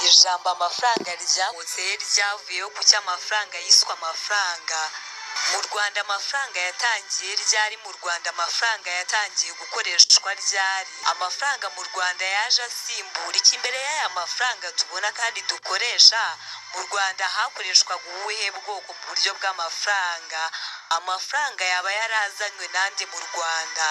Ijambo amafaranga ryamutse ryavuyeho kuki amafaranga yiswe amafaranga? Mu Rwanda amafaranga yatangiye ryari? Mu Rwanda amafaranga yatangiye gukoreshwa ryari? Amafaranga mu Rwanda yaje asimbura iki? Imbere y'aya mafaranga tubona kandi dukoresha mu Rwanda, hakoreshwaga ubuhe bwoko mu buryo bw'amafaranga? Amafaranga yaba yarazanywe nande mu Rwanda?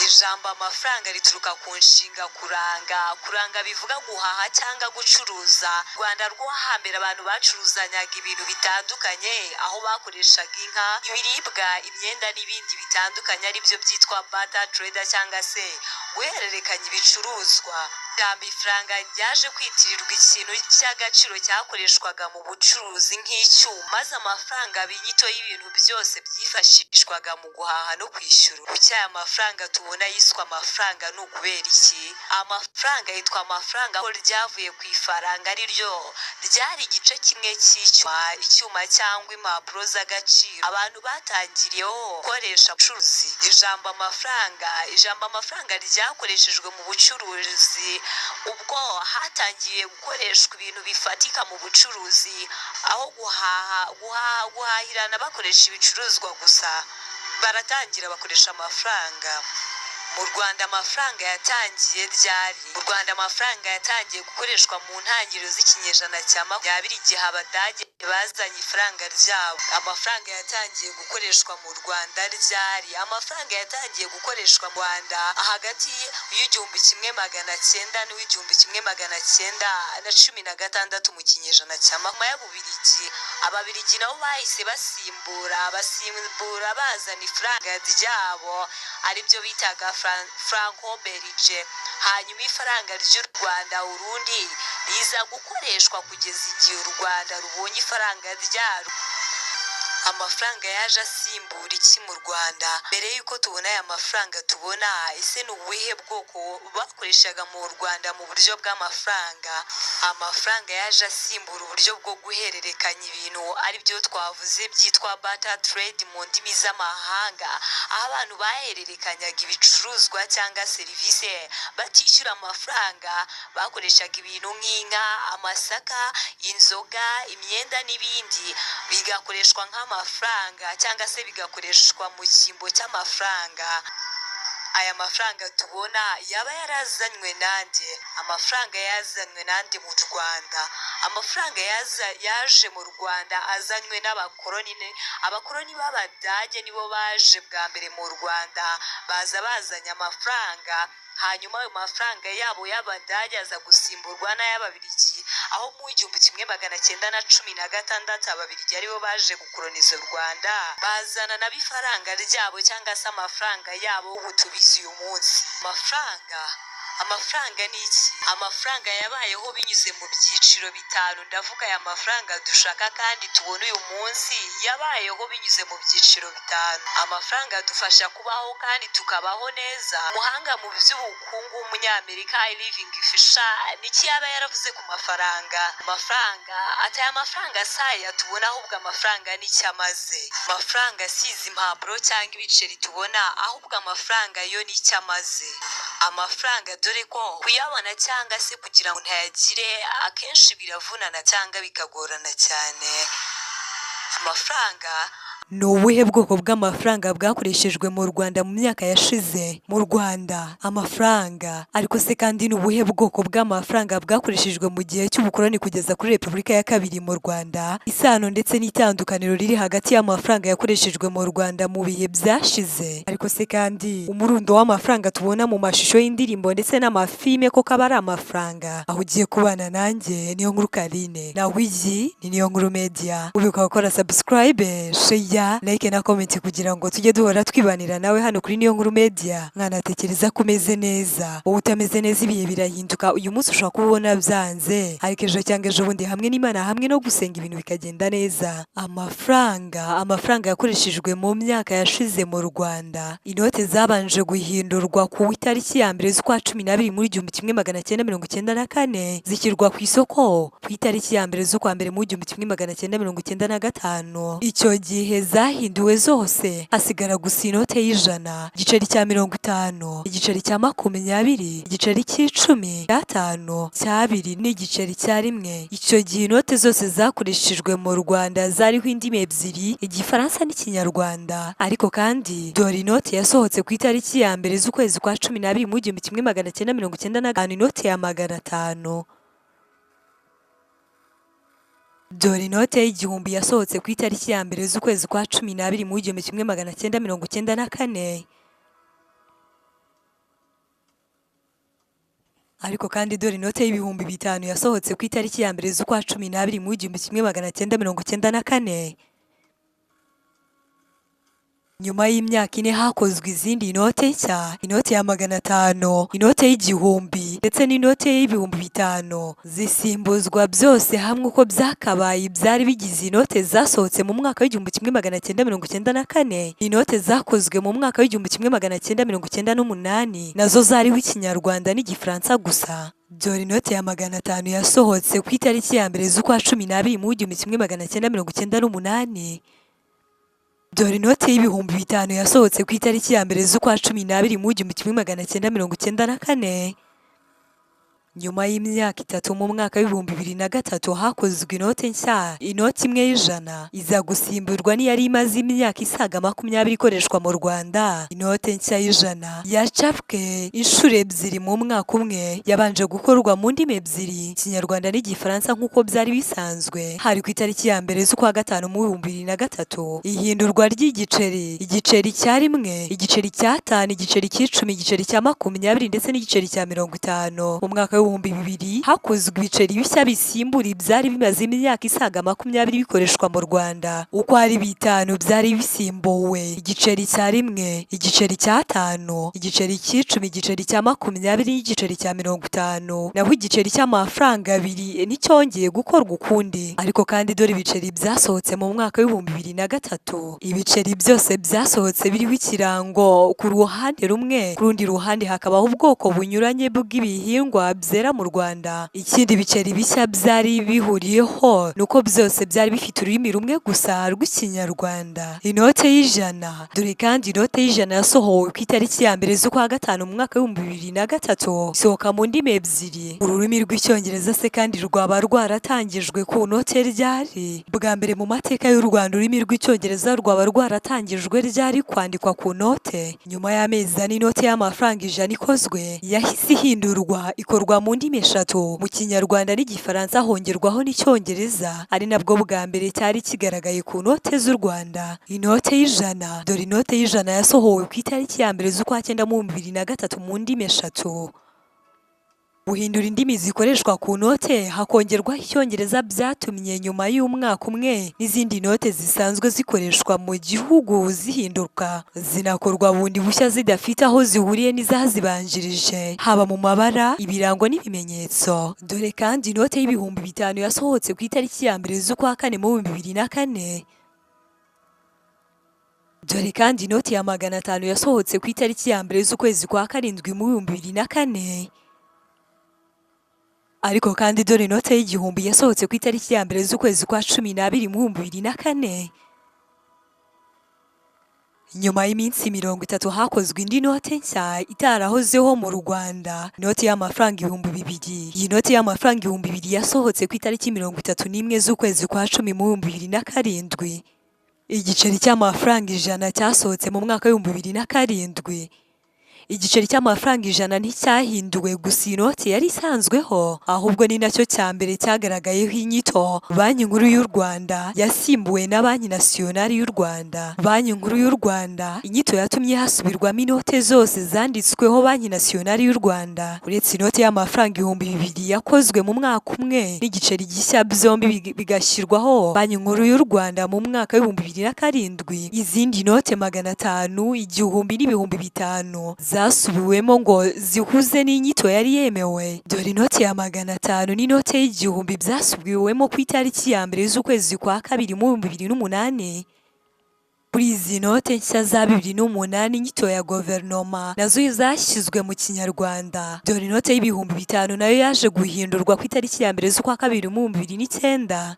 Ijambo amafaranga rituruka ku nshinga kuranga. Kuranga bivuga guhaha cyangwa gucuruza. Mu Rwanda rwo hambere, abantu bacuruzanyaga ibintu bitandukanye, aho bakoreshaga inka, ibiribwa, imyenda n'ibindi bitandukanye, aribyo byitwa barter trade cyangwa se guhererekanya ibicuruzwa. Ijambo ifaranga ryaje kwitirirwa ikintu cy'agaciro cyakoreshwaga mu bucuruzi nk'icyuma, maze amafaranga aba inyito y'ibintu byose byifashishwaga mu guhaha no kwishyura. Kuki aya mafaranga tubona yiswe amafaranga? Ni ukubera iki amafaranga yitwa amafaranga? Ko ryavuye ku ifaranga, ari ryo ryari igice kimwe cy'icyuma, icyuma cyangwa impapuro z'agaciro abantu batangiriyeho gukoresha ubucuruzi. Ijambo amafaranga ryakoreshejwe mu bucuruzi ubwo hatangiye gukoreshwa ibintu bifatika mu bucuruzi, aho guhaha guhaha guhahirana bakoresha ibicuruzwa gusa, baratangira bakoresha amafaranga. Mu Rwanda amafaranga yatangiye ryari? Mu Rwanda amafaranga yatangiye gukoreshwa mu ntangiriro z'ikinyejana cya 20, igihe Abadage bazanye ifaranga ryabo. Amafaranga yatangiye gukoreshwa mu Rwanda ryari? Amafaranga yatangiye gukoreshwa mu Rwanda hagati y'1900 n'uw'igihumbi kimwe magana cyenda na cumi na gatandatu, mu kinyejana cya makumyabiri. Y'Abubirigi, Ababirigi nabo bahise basimbura bazana ifaranga ryabo, aribyo bitaga franco belge. Hanyuma ifaranga ry'u Rwanda urundi riza gukoreshwa kugeza igihe u Rwanda rubonye ifaranga ryarwo. Amafaranga yaje asimbura iki mu Rwanda? Mbere y'uko tubona aya mafaranga tubona, ese ni ubuhe bwoko bakoreshaga mu Rwanda mu buryo bw'amafaranga? Amafaranga yaje asimbura uburyo bwo guhererekanya ibintu, aribyo twavuze byitwa barter trade mu ndimi z'amahanga, aho abantu bahererekanyaga ibicuruzwa cyangwa serivisi batishyura amafaranga. Bakoreshaga ibintu nk'inka, amasaka, inzoga, imyenda n'ibindi, bigakoreshwa nk'amafaranga cyangwa se bigakoreshwa mu cyimbo cy'amafaranga. Aya mafaranga tubona yaba yarazanywe nande? Amafaranga yazanywe nande mu Rwanda? Amafaranga yaje mu Rwanda azanywe n'abakoloni. Abakoloni b'Abadage nibo baje bwa mbere mu Rwanda, baza bazanye amafaranga. Hanyuma ayo mafaranga yabo y'Abadage aza gusimburwa n'ay'Ababiligi, aho mu 1916 Ababiligi aribo baje gukoloniza u Rwanda, bazana nabo ifaranga ryabo cyangwa se amafaranga yabo ubu tubizi uyu munsi. Amafaranga ni iki? Amafaranga yabayeho binyuze mu byiciro bitanu. Ndavuga aya mafaranga dushaka kandi tubona uyu munsi yabayeho binyuze mu byiciro bitanu. Amafaranga adufasha kubaho kandi tukabaho neza. Umuhanga mu by'ubukungu w'Umunyamerika Irving Fisher niki yaba yaravuze ku mafaranga? Amafaranga ati: "Aya mafaranga si aya tubona, ahubwo amafaranga nicyo amaze." Amafaranga asize impapuro cyangwa ibiceri tubona, ahubwo amafaranga yo nicyo amaze. Amafaranga, dore ko kuyabona cyangwa se kugira ngo ntayagire akenshi biravunana cyangwa bikagorana cyane. Amafaranga Ni ubuhe bwoko bw'amafaranga bwakoreshejwe mu Rwanda mu myaka yashize? Mu Rwanda amafaranga, ariko se kandi ni ubuhe bwoko bw'amafaranga bwakoreshejwe mu gihe cy'ubukoloni kugeza kuri Repubulika ya kabiri mu Rwanda? Isano ndetse n'itandukaniro riri hagati y'amafaranga yakoreshejwe mu Rwanda mu bihe byashize. Ariko se kandi umurundo w'amafaranga tubona mu mashusho y'indirimbo ndetse n'amafilime koko aba ari amafaranga? Aho ugiye kubana nanjye Niyo Nkuru Karine, nawe iyi ni Niyo Nkuru Media. Ubibuka gukora subscribe, share, like na comment kugira ngo tujye duhora twibanira nawe hano kuri Niyo Nkuru Media. Mwanatekereza ko umeze neza, wowe utameze neza, ibihe birahinduka. Uyu munsi ushobora kuba ubona byanze, ariko ejo cyangwa ejo bundi, hamwe n'Imana, hamwe no gusenga, ibintu bikagenda neza. Amafaranga yakoreshejwe mu myaka yashize mu Rwanda: inote zabanje guhindurwa ku itariki ya 1 z'ukwa 12 muri 1994, zishyirwa ku isoko ku itariki ya 1 z'ukwa mbere mu 1995. Icyo gihe gihe zahinduwe zose, hasigara gusa inote y'ijana, igiceri cya 50, igiceri cya 20, igiceri cy'icumi, cy'atanu, cy'abiri n'igiceri cya 1. Icyo gihe inote zose zakoreshejwe mu Rwanda zariho indimi ebyiri, Igifaransa n'Ikinyarwanda. Ariko kandi dore inote yasohotse ku itariki ya 1 z'ukwezi kwa 12 mu 1995, inote ya 500. Dore inote y'igihumbi yasohotse ku itariki ya 1 z'ukwezi kwa 12 mu 1994. Ariko kandi dore inote y'ibihumbi 5 yasohotse ku itariki ya 1 z'ukwa 12 mu 1994. Nyuma y'imyaka 4 hakozwe izindi inote nshya, inote ya 500, inote y'igihumbi ndetse n'inote y'ibihumbi 5, zisimbuzwa byose hamwe uko byakabaye byari bigize inote zasohotse mu mwaka w'1994. Inote zakozwe mu mwaka w'1998 nazo zariho Ikinyarwanda n'Igifaransa gusa. Dore inote ya 500 yasohotse ku itariki ya 1 z'ukwa 12 mu 1998. Dore inote y'ibihumbi 5 yasohotse ku itariki ya 1 z'ukwa 12 mu 1994. Nyuma y'imyaka 3 mu mwaka w'2003 hakozwe inote nshya, inote imwe y'ijana iza gusimburwa n'iyari imaze imyaka isaga 20 ikoreshwa mu Rwanda. Inote nshya y'ijana yacapwe inshuro 2 mu mwaka umwe, yabanje gukorwa mu ndimi ebyiri, Ikinyarwanda n'Igifaransa nk'uko byari bisanzwe. Hari ku itariki ya 1 z'ukwa 5 mu 2003. Ihindurwa ry'igiceri, igiceri cya 1, igiceri cya 5, igiceri cy'icumi, igiceri cya 20 ndetse n'igiceri cya 50. Mu mwaka 2000 hakozwe ibiceri bishya bisimbura ibyari bimaze imyaka isaga 20 bikoreshwa mu Rwanda. Uko ari 5 byari bisimbuwe: igiceri cya 1, igiceri cya 5, igiceri cy'icumi, igiceri cya 20 n'igiceri cya 50. Naho igiceri cy'amafaranga 2 nticyongeye gukorwa ukundi. Ariko kandi dore ibiceri byasohotse mu mwaka w'2003. Ibiceri byose byasohotse biriho ikirango ku ruhande rumwe, ku rundi ruhande hakabaho ubwoko bunyuranye bw'ibihingwa byera mu Rwanda. Ikindi biceri bishya byari bihuriyeho nuko byose byari bifite ururimi rumwe gusa rw'Ikinyarwanda. Inote y'ijana. Dore kandi inote y'ijana yasohowe ku itariki ya 1 z'ukwa 5 mu mwaka w'2003, isohoka mu ndimi ebyiri. Ururimi rw'Icyongereza se kandi rwaba rwaratangijwe ku note ryari? Bwa mbere mu mateka y'u Rwanda ururimi rw'Icyongereza rwaba rwaratangijwe ryari kwandikwa ku note? Nyuma y'amezi 4 inote y'amafaranga 100 ikozwe yahise ihindurwa ikorwa mu ndimi 3, mu Kinyarwanda n'Igifaransa hongerwaho n'Icyongereza, ari nabwo bwa mbere cyari kigaragaye ku note z'u Rwanda. Inote y'ijana. Dore inote y'ijana yasohowe ku itariki ya 1 z'ukwa 9 mu 2003 mu ndimi 3. Guhindura indimi zikoreshwa ku note hakongerwaho Icyongereza byatumye nyuma y'umwaka umwe n'izindi note zisanzwe zikoreshwa mu gihugu zihinduka, zinakorwa bundi bushya zidafite aho zihuriye n'izazibanjirije, haba mu mabara, ibirango n'ibimenyetso. Dore kandi inote y'ibihumbi 5 yasohotse ku itariki ya 1 z'ukwa 4 mu 2004. Dore kandi inote ya 500 yasohotse ku itariki ya 1 z'ukwezi kwa 7 mu 2004. Ariko kandi dore inote y'igihumbi yasohotse ku itariki ya 1 z'ukwezi kwa 12 mu 2004. Nyuma y'iminsi 30 hakozwe indi note nshya itarahozeho mu Rwanda, inote y'amafaranga 2000. Iyi note y'amafaranga 2000 yasohotse ku itariki 31 z'ukwezi kwa 10 mu 2007. Igiceri cy'amafaranga 100 cyasohotse mu mwaka w'2007. Igiceri cy'amafaranga 100 nticyahinduwe gusa inoti yari isanzweho, ahubwo ni nacyo cya mbere cyagaragayeho inyito Banki Nkuru y'u Rwanda yasimbuwe na Banki Nasiyonari y'u Rwanda. Banki Nkuru y'u Rwanda, inyito yatumye hasubirwamo inote zose zanditsweho Banki Nasiyonari y'u Rwanda. Uretse inote y'amafaranga 2000 yakozwe mu mwaka umwe n'igiceri gishya, byombi bigashyirwaho Banki Nkuru y'u Rwanda mu mwaka w'2007, izindi note 500, 1000 n'ibihumbi 5 zasubiwemo ngo zihuze n'inyito yari yemewe. Dore inote ya 500 n'inote y'igihumbi byasubiwemo ku itariki ya 1 z'ukwezi kwa 2 mu 2008. Kuri izi note nshya za 2008 inyito ya guverinoma nazo zashyizwe mu Kinyarwanda. Dore inote y'ibihumbi 5 nayo yaje guhindurwa ku itariki ya 1 z'ukwa 2 mu 2009.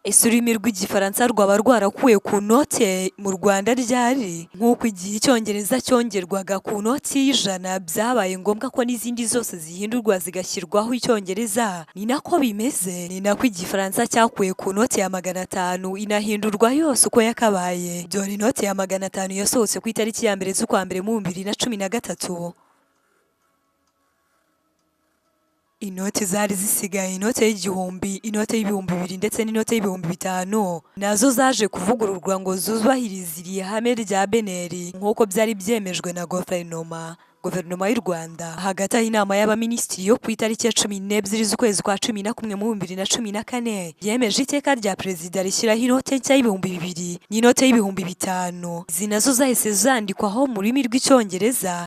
Ese ururimi rw'Igifaransa rwaba rwarakuwe ku note mu Rwanda ryari? Nk'uko igihe Icyongereza cyongerwaga ku noti y'100 byabaye ngombwa ko n'izindi zose zihindurwa zigashyirwaho Icyongereza, ni nako bimeze, ni nako Igifaransa cyakuwe ku noti ya 500 inahindurwa yose uko yakabaye. Dore inote ya 500 yasohotse ku itariki ya 1 z'ukwa mbere mu 2013. Inoti zari zisigaye, inote y'1000, inote y'2000 ndetse n'inote y'5000 nazo zaje kuvugururwa ngo zubahirize iri hame rya Beneri nk'uko byari byemejwe na guverinoma y'u Rwanda. Hagati aho inama y'abaminisitiri yo ku itariki ya 12 z'ukwezi kwa 11 mu 2014 yemeje iteka rya perezida rishyiraho inote nshya y'2000 n'inote y'5000. Izi nazo zahise zandikwaho mu rurimi rw'Icyongereza.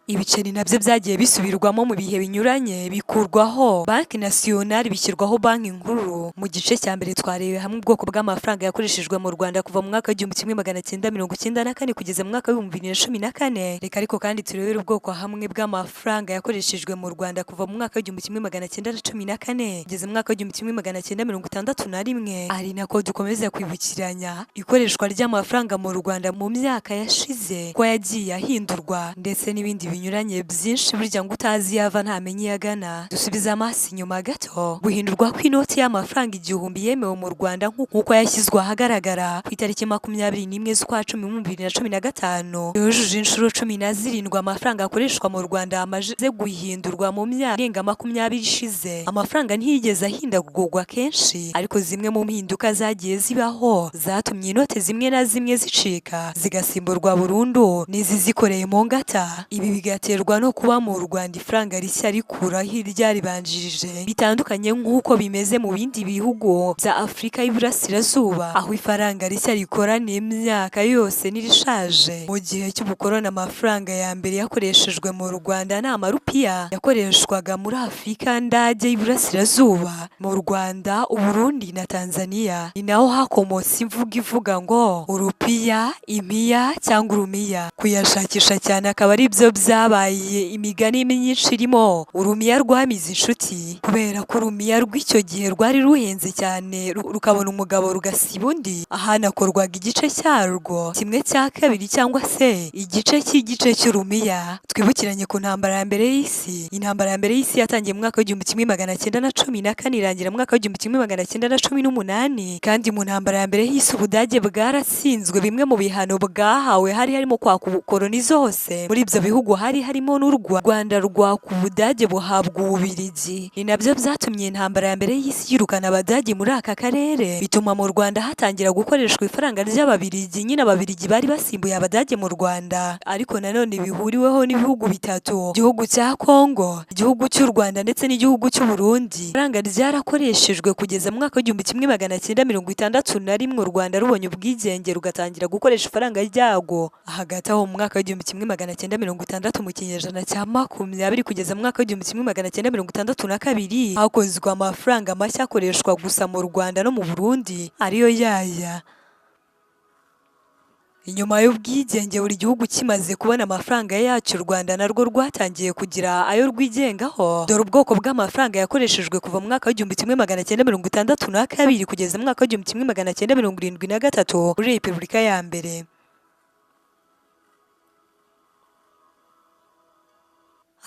Ibiceri nabyo byagiye bisubirwamo mu bihe binyuranye, bikurwaho Banki Nasiyonari bishyirwaho Banki Nkuru. Mu gice cya mbere twarebeye hamwe ubwoko bw'amafaranga yakoreshejwe mu Rwanda kuva mu mwaka w'1994 kugeza mu mwaka w'2014. Reka ariko kandi turebere ubwoko hamwe bw'amafaranga yakoreshejwe mu Rwanda kuva mu mwaka w'1914 kugeza mu mwaka w'1961, ari nako dukomeza kwibukiranya ikoreshwa ry'amafaranga mu Rwanda mu myaka yashize, ko yagiye ahindurwa ndetse n'ibindi binyuranye byinshi. Burya ngo utazi yava ntamenye iyo agana. Dusubize amaso inyuma gato. Guhindurwa kw'inoti y'amafaranga 1000 yemewe mu Rwanda nk'uko yashyizwe ahagaragara ku itariki 21 z'ukwa 10 mu 2015 yujuje inshuro 17 amafaranga akoreshwa mu Rwanda amaze guhindurwa mu myaka irenga 20 ishize. Amafaranga ntiyigeze ahindagurwa kenshi, ariko zimwe mu mpinduka zagiye zibaho zatumye inote zimwe na zimwe zicika zigasimburwa burundu n'izizikoreye mu ngata. Ibi bigaterwa no kuba mu Rwanda ifaranga rishya rikuraho iryaribanjirije, bitandukanye nk'uko bimeze mu bindi bihugu bya Afurika y'Iburasirazuba, aho ifaranga rishya rikorana imyaka yose n'irishaje. Mu gihe cy'ubukoroni amafaranga ya mbere yakoreshejwe mu Rwanda ni amarupiya yakoreshwaga muri Afurika ndage y'Iburasirazuba, mu Rwanda, Uburundi na Tanzania. Ni naho hakomotse imvugo ivuga ngo urupiya, impiya cyangwa urumiya. Kuyashakisha cyane akaba ari byo byabaye imigani myinshi irimo urumiya rwamize inshuti, kubera ko urumiya rw'icyo gihe rwari ruhenze cyane, rukabona umugabo rugasiba undi. Ahanakorwaga igice cyarwo 1/2 cyangwa se igice cy'igice cy'urumiya. Twibukiranye ku ntambara ya mbere y'isi. Intambara ya mbere y'isi yatangiye mu mwaka w'1914 irangira mu mwaka w'1918. Kandi mu ntambara ya mbere y'isi Ubudage bwaratsinzwe. Bimwe mu bihano bwahawe hari harimo kwaka ubukoroni zose muri ibyo bihugu, hari harimo n'u Rwanda rwaka Ubudage buhabwa Ububiligi. Ni nabyo byatumye intambara ya mbere y'isi yirukana Abadage muri aka karere, bituma mu Rwanda hatangira gukoreshwa ifaranga ry'Ababiligi. Nyine Ababiligi bari basimbuye Abadage mu Rwanda, ariko nanone bihuriweho n'ibihugu bitatu: igihugu cya Kongo, igihugu cy'u Rwanda ndetse n'igihugu cy'u Burundi. Ifaranga ryarakoreshejwe kugeza mu mwaka w'1961 u Rwanda rubonye ubwigenge rugatangira gukoresha ifaranga ryarwo. Hagati aho mu mwaka w'1960 mu kinyejana cya 20 kugeza mu mwaka w'1962 hakozwe amafaranga mashya akoreshwa gusa mu Rwanda no mu Burundi, ariyo yaya. Inyuma y'ubwigenge buri gihugu kimaze kubona amafaranga yacyo, u Rwanda narwo rwatangiye kugira ayo rwigengaho. Dore ubwoko bw'amafaranga yakoreshejwe kuva mu mwaka w'1962 kugeza mu mwaka w'1973 muri Repubulika ya mbere.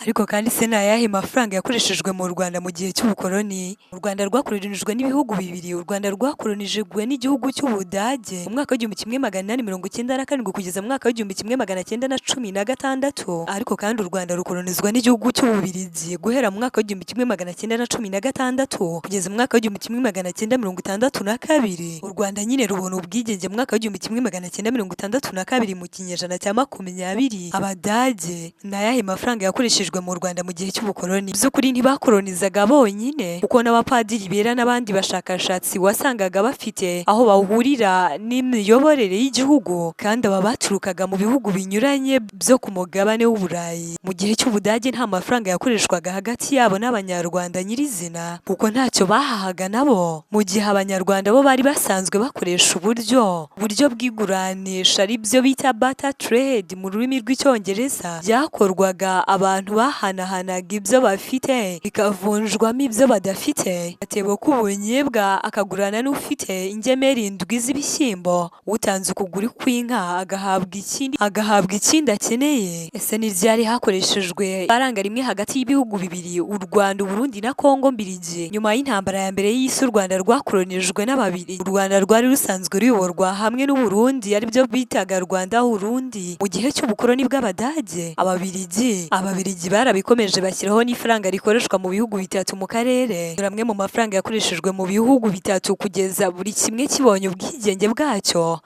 Ariko kandi se ni ayahe mafaranga yakoreshejwe mu Rwanda mu gihe cy'ubukoroni? U Rwanda rwakoronijwe n'ibihugu bibiri. U Rwanda rwakoronijwe n'igihugu cy'Ubudage mu mwaka w'1897 kugeza mu mwaka w'1916. Ariko kandi u Rwanda rukoronizwa n'igihugu cy'Ububiligi guhera mu mwaka w'1916 kugeza mu mwaka w'1962. U Rwanda nyine rubona ubwigenge mu mwaka w'1962 mu kinyejana cya 20. Abadage ni ayahe mafaranga yakoreshejwe mu Rwanda mu gihe cy'ubukoroni? By'ukuri ntibakoronizaga bonyine, kuko n'abapadiri bera n'abandi bashakashatsi wasangaga bafite aho bahurira n'imiyoborere y'igihugu, kandi aba baturukaga mu bihugu binyuranye byo ku mugabane w'Uburayi. Mu gihe cy'Ubudage nta mafaranga yakoreshwaga hagati yabo n'Abanyarwanda nyirizina, kuko ntacyo bahahaga nabo, mu gihe Abanyarwanda bo bari basanzwe bakoresha uburyo bw'iguranisha, ari byo bita barter trade mu rurimi rw'Icyongereza, byakorwaga abantu Bahanahanaga ibyo bafite bikavunjwamo ibyo badafite. Agatebo k'ubunyebwa akagurana n'ufite ingemeri indwi z'ibishyimbo. Utanze ukuguru kw'inka agahabwa ikindi akeneye. Ese ni ryari hakoreshejwe ifaranga rimwe hagati y'ibihugu bibiri, u Rwanda, Uburundi na Kongo Mbirigi? Nyuma y'intambara ya mbere y'isi, u Rwanda rwakoronijwe n'Ababirigi. U Rwanda rwari rusanzwe ruyoborwa hamwe n'Uburundi, aribyo bitaga Rwanda Urundi, mu gihe cy'ubukoloni bw'Abadage. Ababirigi barabikomeje, bashyiraho n'ifaranga rikoreshwa mu bihugu bitatu mu karere. Dore amwe mu mafaranga yakoreshejwe mu bihugu bitatu kugeza buri kimwe kibonye ubwigenge bwacyo: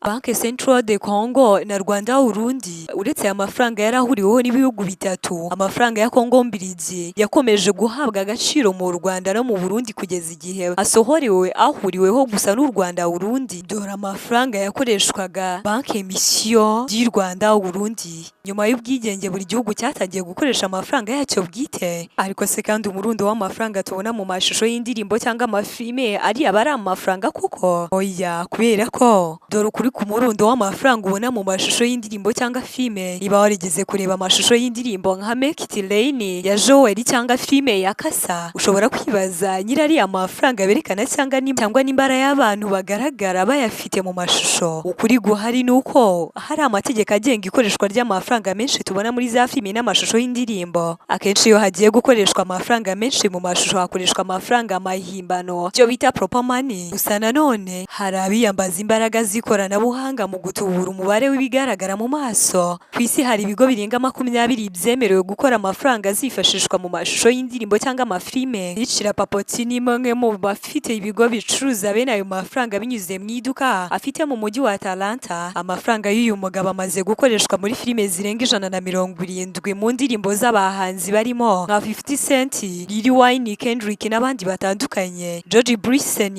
Banque Centrale de Congo na Rwanda Urundi. Uretse aya mafaranga yari ahuriweho n'ibihugu bitatu, amafaranga ya Kongo Mbirigi yakomeje guhabwa agaciro mu Rwanda no mu Burundi kugeza igihe asohorewe ahuriweho gusa n'u Rwanda Urundi. Dore amafaranga yakoreshwaga: Banque Mission du Rwanda Urundi. Nyuma y'ubwigenge, buri gihugu cyatangiye gukoresha amafaranga yacyo bwite. Ariko se kandi, umurundo w'amafaranga tubona mu mashusho y'indirimbo cyangwa amafilime ari aba ari amafaranga kuko? Oya, kubera ko dore ukuri ku murundo w'amafaranga ubona mu mashusho y'indirimbo cyangwa filime. Niba warigeze kureba amashusho y'indirimbo nka Make It Rain ya Joel cyangwa filime ya Kasa, ushobora kwibaza nyiri ariya mafaranga berekana cyangwa n'imbara y'abantu bagaragara bayafite mu mashusho. Ukuri guhari ni uko hari amategeko agenga ikoreshwa ry'amafaranga menshi tubona muri za filime n'amashusho y'indirimbo. Akenshi iyo hagiye gukoreshwa amafaranga menshi mu mashusho, hakoreshwa amafaranga mahimbano, byo bita proper money. Gusa nanone hari abiyambaza imbaraga z'ikoranabuhanga mu gutubura umubare w'ibigaragara mu maso. Ku isi hari ibigo birenga 20 byemerewe gukora amafaranga azifashishwa mu mashusho y'indirimbo cyangwa amafilime. Nicira Papoti ni imwe mu bafite ibigo bicuruza bene ayo mafaranga binyuze mu iduka afite mu mujyi wa Atlanta. Amafaranga y'uyu mugabo amaze gukoreshwa muri filime zirenga 170, mu ndirimbo z'abahanzi barimo nka 50 Cent, Lil Wayne, Kendrick n'abandi batandukanye. George Bryson,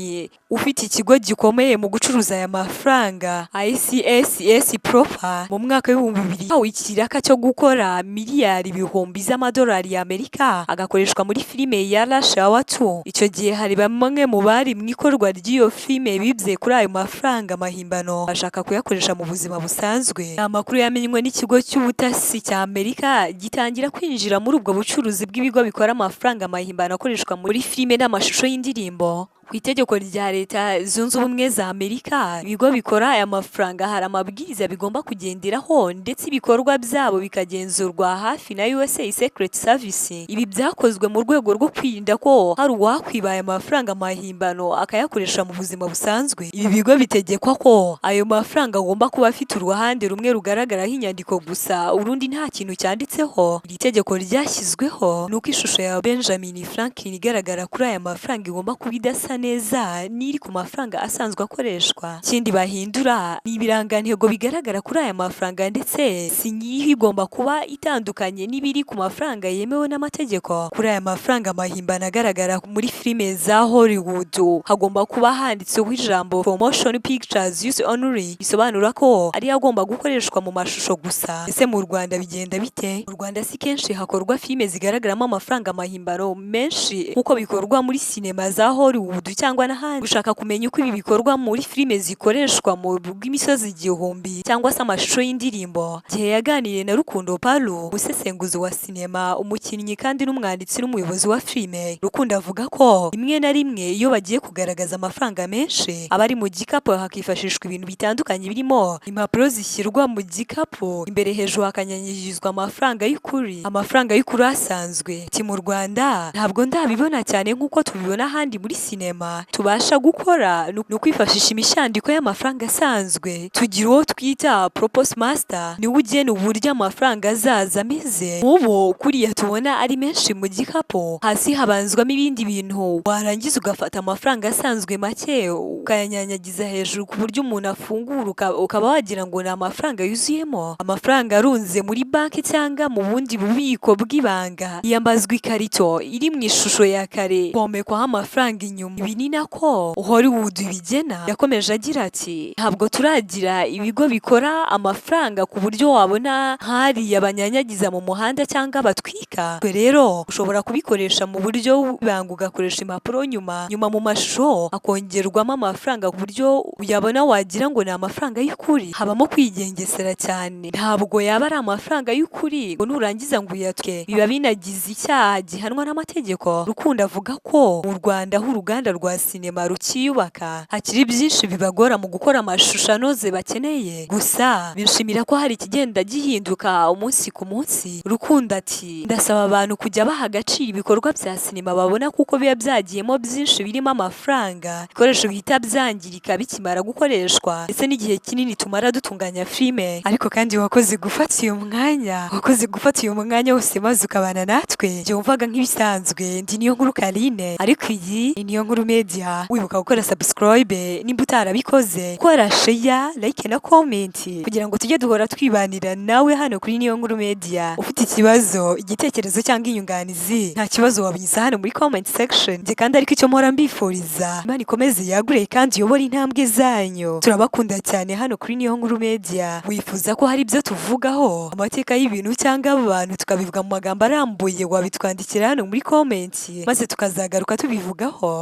ufite ikigo gikomeye mu gucuruza aya mafaranga ICSS Proper, mu mwaka w'2000 yahawe ikiraka cyo gukora miliyari ibihumbi z'amadolari y'Amerika agakoreshwa muri filime ya Rush Hour 2. Icyo gihe hari bamwe mu bari mu ikorwa ry'iyo filime bibye kuri ayo mafaranga mahimbano, bashaka kuyakoresha mu buzima busanzwe. Amakuru yamenywe n'ikigo cy'ubutasi cya Amerika, gitangira kwinjira muri ubwo bucuruzi bw'ibigo bikora amafaranga mahimbano akoreshwa muri filime n'amashusho y'indirimbo. Ku itegeko rya Leta Zunze Ubumwe za Amerika, ibigo bikora aya mafaranga hari amabwiriza bigomba kugenderaho, ndetse ibikorwa byabo bikagenzurwa hafi na USA Secret Service. Ibi byakozwe mu rwego rwo kwirinda ko hari uwakwiba aya mafaranga mahimbano akayakoresha mu buzima busanzwe. Ibi bigo bitegekwa ko ayo mafaranga agomba kuba afite uruhande rumwe rugaragaraho inyandiko gusa, urundi nta kintu cyanditseho. Iri tegeko ryashyizweho ni uko ishusho ya Benjamin Franklin igaragara kuri aya mafaranga igomba kuba idasa neza n'iri ku mafaranga asanzwe akoreshwa. Ikindi bahindura ni ibirangantego bigaragara kuri aya mafaranga, ndetse sinyiho igomba kuba itandukanye n'ibiri ku mafaranga yemewe n'amategeko. Kuri aya mafaranga mahimbano agaragara muri filime za Hollywood hagomba kuba handitseho ijambo "For motion pictures use only", bisobanura ko ariyo agomba gukoreshwa mu mashusho gusa. Ese mu Rwanda bigenda bite? Mu Rwanda si kenshi hakorwa filime zigaragaramo amafaranga mahimbano menshi nk'uko bikorwa muri sinema za Hollywood cyangwa n'ahandi. Gushaka kumenya uko ibi bikorwa muri filime zikoreshwa mu bw'imisozi igihumbi cyangwa se amashusho y'indirimbo, igihe yaganiriye na Rukundo Palu, umusesenguzi wa sinema, umukinnyi kandi n'umwanditsi n'umuyobozi wa filime. Rukundo avuga ko rimwe na rimwe iyo bagiye kugaragaza amafaranga menshi aba ari mu gikapu, hakifashishwa ibintu bitandukanye birimo impapuro zishyirwa mu gikapu imbere, hejuru hakanyanyagizwa amafaranga y'ukuri, amafaranga y'ukuri asanzwe. Ati: "Mu Rwanda ntabwo ndabibona cyane nk'uko tubibona ahandi muri sinema. Tubasha gukora ni ukwifashisha imishandiko y'amafaranga asanzwe. Tugira uwo twita props master, niwe ugena uburyo amafaranga azaza ameze. Nk'ubu kuriya tubona ari menshi mu gikapu, hasi habanzwamo ibindi bintu, warangiza ugafata amafaranga asanzwe make ukayanyanyagiza hejuru, ku buryo umuntu afungura ukaba wagira ngo ni amafaranga yuzuyemo." Amafaranga arunze muri banki cyangwa mu bundi bubiko bw'ibanga, hiyambazwa ikarito iri mu ishusho ya kare, komekwaho amafaranga inyuma. Ibi ni nako Hollywood ibigena. Yakomeje agira ati: "Ntabwo turagira ibigo bikora amafaranga ku buryo wabona nk'ariya banyanyagiza mu muhanda cyangwa batwika. Twe rero ushobora kubikoresha mu buryo banga, ugakoresha impapuro, nyuma nyuma mu mashusho hakongerwamo amafaranga ku buryo uyabona wagira ngo ni amafaranga y'ukuri. Habamo kwigengesera cyane, ntabwo yaba ari amafaranga y'ukuri ngo nurangiza ngo uyatwe, biba binagize icyaha gihanwa n'amategeko." Rukundo avuga ko mu Rwanda, aho uruganda rwa sinema rukiyubaka, hakiri byinshi bibagora mu gukora amashusho anoze bakeneye, gusa bishimira ko hari ikigenda gihinduka umunsi ku munsi. Rukundo ati: "Ndasaba abantu kujya baha agaciro ibikorwa bya sinema babona, kuko biba byagiyemo byinshi birimo amafaranga, ibikoresho bihita byangirika bikimara gukoreshwa, ndetse n'igihe kinini tumara dutunganya filime." Ariko kandi wakoze gufata uyu mwanya wose maze ukabana natwe. Njye wumvaga nk'ibisanzwe ndi Niyo Nkuru Karine, ariko iyi ni Niyo Nkuru Media. Wibuka gukora subscribe nimba utarabikoze, gukora share, like na comment, kugira ngo tujye duhora twibanira nawe hano kuri Niyo Nkuru Media. Ufite ikibazo, igitekerezo cyangwa inyunganizi, nta kibazo, wabinyuza hano muri comment section. Njye kandi ariko icyo mpora mbifuriza, Imana ikomeze yagure kandi iyobore intambwe zanyu. Turabakunda cyane hano kuri Niyo Nkuru Media. Wifuza ko hari ibyo tuvugaho, amateka y'ibintu cyangwa abantu, tukabivuga mu magambo arambuye, wabitwandikira hano muri comment maze tukazagaruka tubivugaho.